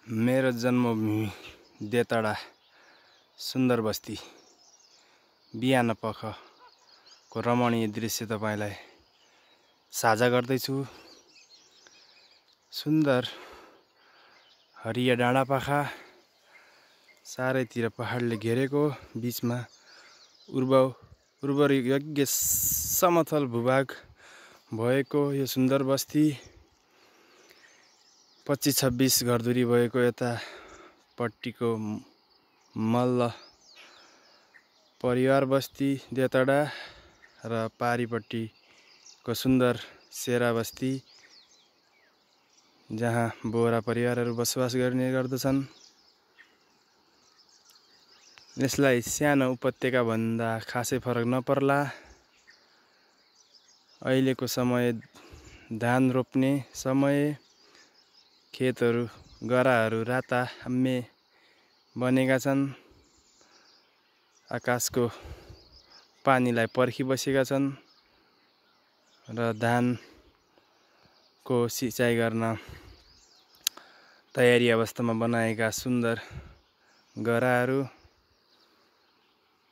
मेरो जन्मभूमि देतडा सुन्दर बस्ती बिहान पखको रमणीय दृश्य तपाईलाई साझा गर्दैछु। सुन्दर हरिया डाँडापाखा, चारैतिर पहाडले घेरेको, बीचमा उर्वर योग्य समतल भूभाग भएको यो सुन्दर बस्ती 25-26 घरधुरी भएको यता पट्टीको मल्ल परिवार बस्ती देतडा र पारीपट्टीको सुन्दर सेरा बस्ती जहाँ बोरा परिवारहरू बसोबास गर्ने गर्दछन्। यसलाई सानो उपत्यका भन्दा खासै फरक नपर्ला। अहिलेको समय धान रोप्ने समय, खेतहरू गराहरू राता हाम्मे बनेका छन्, आकाशको पानीलाई पर्खी बसेका छन् र धानको सिँचाइ गर्न तयारी अवस्थामा बनाएका सुन्दर गराहरू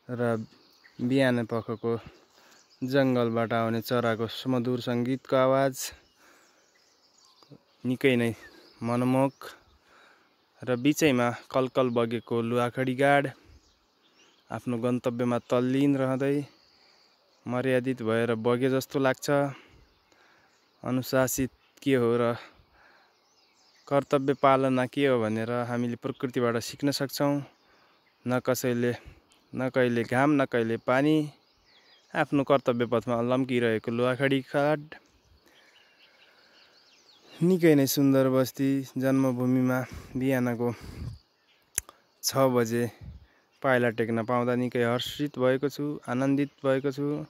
र बिहान पखको जङ्गलबाट आउने चराको सुमधुर सङ्गीतको आवाज निकै नै मनमोहक र बीचैमा कलकल बगेको लुवाखडी गाड आफ्नो गन्तव्यमा तल्लीन रहँदै मर्यादित भएर बगे जस्तो लाग्छ। अनुशासित के हो र कर्तव्य पालना के हो भनेर हामीले प्रकृतिबाट सिक्न सक्छौँ। न कहिले घाम न कहिले पानी, आफ्नो कर्तव्य पथमा लम्किरहेको लुवाखडी गाड। निकै नै सुन्दर बस्ती जन्मभूमिमा बिहानको 6 बजे पाइला टेक्न पाउँदा निकै हर्षित भएको छु, आनन्दित भएको छु।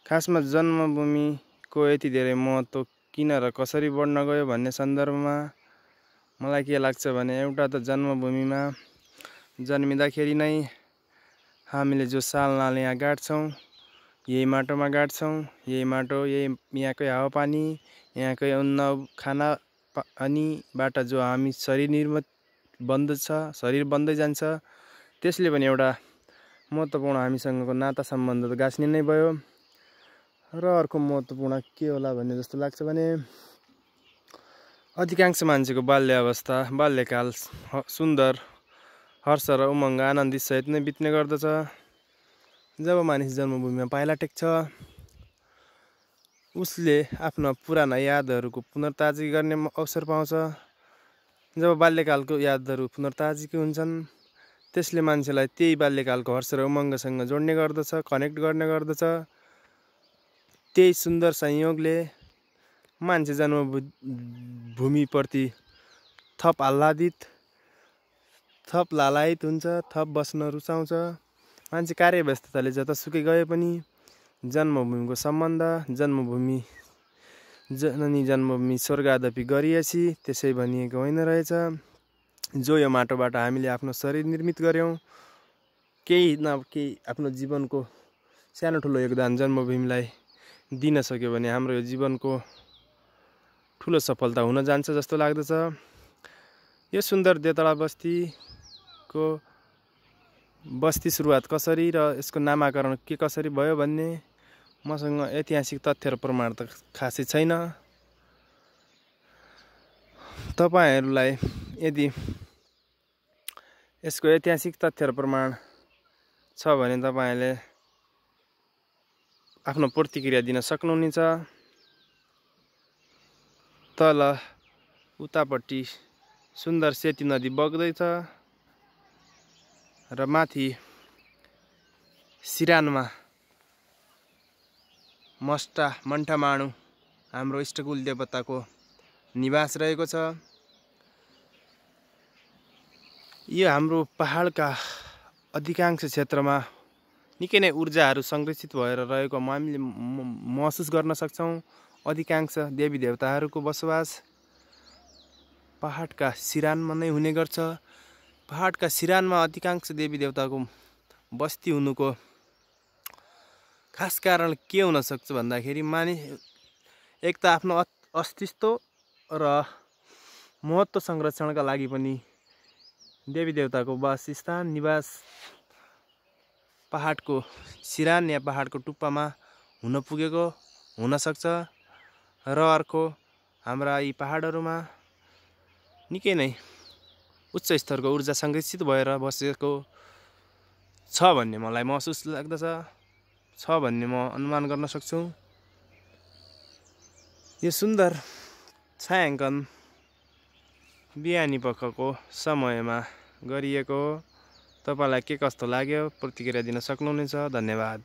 खासमा जन्मभूमिको यति धेरै महत्त्व किन र कसरी बढ्न गयो भन्ने सन्दर्भमा मलाई के लाग्छ भने, एउटा त जन्मभूमिमा जन्मिँदाखेरि नै हामीले जो सालनाल यहाँ गाड्छौँ, यही माटोमा गाड्छौँ। यही माटो, यहाँकै हावापानी, यहाँकै अन्न खाना पानीबाट जो हामी शरीर निर्मित बन्दछ, शरीर बन्दै जान्छ। त्यसले पनि एउटा महत्त्वपूर्ण हामीसँगको नाता सम्बन्ध त गाँच्ने नै भयो। र अर्को महत्त्वपूर्ण के होला भन्ने जस्तो लाग्छ भने, अधिकांश मान्छेको बाल्यकाल सुन्दर हर्ष र उमङ्ग आनन्दित सहित नै बित्ने गर्दछ। जब मानिस जन्मभूमिमा पाइला टेक्छ, उसले आफ्ना पुराना यादहरूको पुनर्ताजी गर्ने अवसर पाउँछ। जब बाल्यकालको यादहरू पुनर्ताजी हुन्छन्, त्यसले मान्छेलाई त्यही बाल्यकालको हर्ष र उमङ्गसँग जोड्ने गर्दछ, कनेक्ट गर्ने गर्दछ। त्यही सुन्दर संयोगले मान्छे जन्मभूमिप्रति थप आह्लादित, थप लालायित हुन्छ, थप बस्न रुचाउँछ। मान्छे कार्यव्यस्तताले जतासुकै गए पनि जन्मभूमिको सम्बन्ध, जन्मभूमि जननी जन्मभूमि स्वर्गादपि गरिएछि त्यसै भनिएको होइन रहेछ। जो यो माटोबाट हामीले आफ्नो शरीर निर्मित गर्यौँ, केही न केही आफ्नो जीवनको सानो ठुलो योगदान जन्मभूमिलाई दिन सक्यो भने हाम्रो यो जीवनको ठुलो सफलता हुन जान्छ जस्तो लाग्दछ। यो सुन्दर देतडा बस्तीको बस्ती सुरुवात कसरी र यसको नामाकरण के कसरी भयो भन्ने मसँग ऐतिहासिक तथ्य र प्रमाण त खासै छैन। तपाईहरूलाई यदि यसको ऐतिहासिक तथ्य र प्रमाण छ भने तपाईहरूले आफ्नो प्रतिक्रिया दिन सक्नुहुनेछ। तल उतापट्टि सुन्दर सेती नदी बग्दैछ र माथि सिरानमा मन्ठामाणु हाम्रो इष्टकुल देवताको निवास रहेको छ। यो हाम्रो पहाडका अधिकांश क्षेत्रमा निकै नै ऊर्जाहरू संरक्षित भएर रहेको हामीले महसुस गर्न सक्छौँ। अधिकांश देवी देवताहरूको बसोबास पहाडका सिरानमा नै हुने गर्छ। पहाडका सिरानमा अधिकांश देवी देवताको बस्ती हुनुको खास कारण के हुन सक्छ भन्दाखेरि, एक त आफ्नो अस्तित्व र महत्त्व संरक्षणका लागि पनि देवी देवताको वासस्थान निवास पहाडको सिरान या पहाडको टुप्पामा हुन पुगेको हुन सक्छ र अर्को हाम्रा यी पहाडहरूमा निकै नै उच्च स्तरको ऊर्जा संरक्षित भएर बसेको छ भन्ने मलाई महसुस लाग्दछ छ भन्ने म अनुमान गर्न सक्छु। यो सुन्दर छायाङ्कन बिहानी पखको समयमा गरिएको हो। तपाईलाई के कस्तो लाग्यो प्रतिक्रिया दिन सक्नुहुनेछ। धन्यवाद।